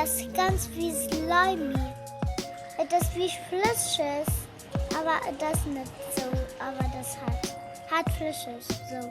ass ganz wéi slimy. Et ass wéi flësseg, awer et ass net sou, awer et ass haart, haart flësseg sou.